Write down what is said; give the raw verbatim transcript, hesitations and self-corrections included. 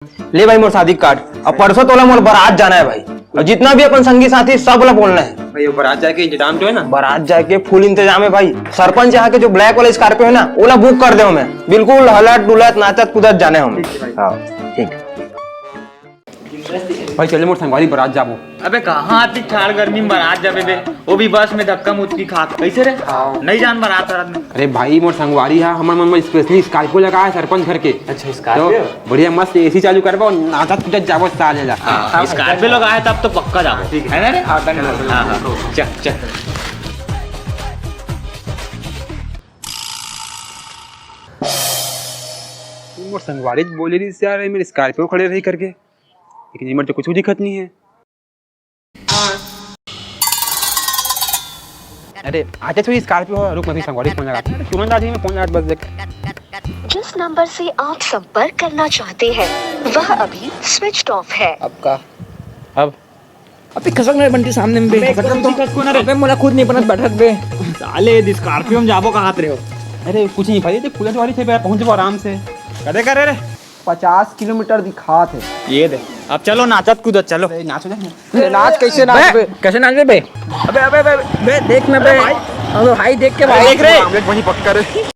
ले भाई मोर शादी कार्ड। अब परसों तोला मोर बारात जाना है भाई, और जितना भी अपन संगी साथी सब ला बोलना है। भाई, वो बारात जाके इंतजाम तो है ना? बारात जाके फुल इंतजाम है भाई। सरपंच यहाँ के जो ब्लैक वाला स्कॉर्पियो है ना, ओला बुक कर दे हमें। बिल्कुल हलत डुलत नाचत कूदत जाने हमें। ठीक है भाई। हाँ, ठीक। भाई चले मोर संगवारी बारात जाबो। अबे कहाँ आती ठाड़ गर्मी में बारात जाबे बे, वो भी बस में धक्का मुक्की खा के। कैसे रे? हाँ। नहीं जान बारात वारात में। अरे भाई मोर संगवारी है, हमर मन में स्पेशली स्कॉर्पियो लगा है सरपंच घर के। अच्छा, स्कॉर्पियो? तो बढ़िया मस्त एसी चालू करबो, नाचत कूदत जाबो साले ला। हाँ, स्कॉर्पियो लगा है तब तो पक्का जाबो। ठीक है। है ना रे? हाँ, डन। हाँ, हाँ। चल, चल। मोर संगवारी बोले रही यार, मेरे स्कॉर्पियो खड़े रही करके, लेकिन ये मेरे तो कुछ भी दिक्कत नहीं है। अरे आते थोड़ी स्कॉर्पियो, रुक मैं भी संगवारी फोन लगाता हूँ। तुरंत आ जाइए, मैं फोन लगा बस देख। जिस नंबर से आप संपर्क करना चाहते हैं वह अभी स्विच ऑफ है। अब का? अब अबे खसक ना बंटी सामने में बे। अबे खसक तो। खसक को ना रे। अबे मोला खुद नहीं बनत बैठत बे। साले स्कॉर्पियो में जाबो कहात रहे हो? अरे कुछ नहीं भाई, ये पुलिस वाली थे बे, पहुंच जाओ आराम से। कदे करे रे? पचास किलोमीटर दिखात है। ये दे। अब चलो नाचत कूदत चलो। अरे नाच हो जाए। अरे नाच कैसे नाच बे? कैसे नाच बे? अबे अबे अबे बे देख ना बे। अबे भाई देख के भाई। देख रे। देख वहीं पक्का रे।